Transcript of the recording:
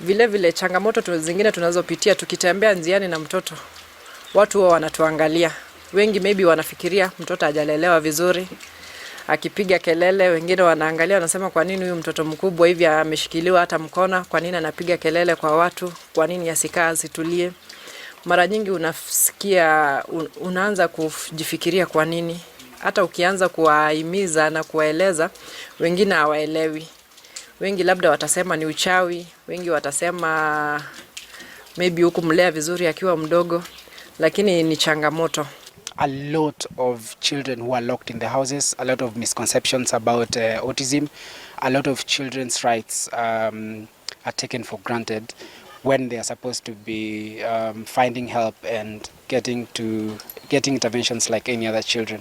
Vile vile changamoto zingine tunazopitia tukitembea njiani na mtoto, watu huwa wanatuangalia. Wengi maybe wanafikiria mtoto hajalelewa vizuri, akipiga kelele, wengine wanaangalia wanasema, kwa nini huyu mtoto mkubwa hivi ameshikiliwa hata mkono? Kwa nini anapiga kelele kwa watu? Kwa nini asikaa asitulie? Mara nyingi unasikia unaanza kujifikiria kwa nini. Hata ukianza kuwahimiza na kuwaeleza, wengine hawaelewi. Wengi labda watasema ni uchawi, wengi watasema maybe hukumlea vizuri akiwa mdogo, lakini ni changamoto. A lot of children who are locked in the houses, a lot of misconceptions about autism, a lot of children's rights are taken for granted when they are supposed to be finding help and getting interventions like any other children.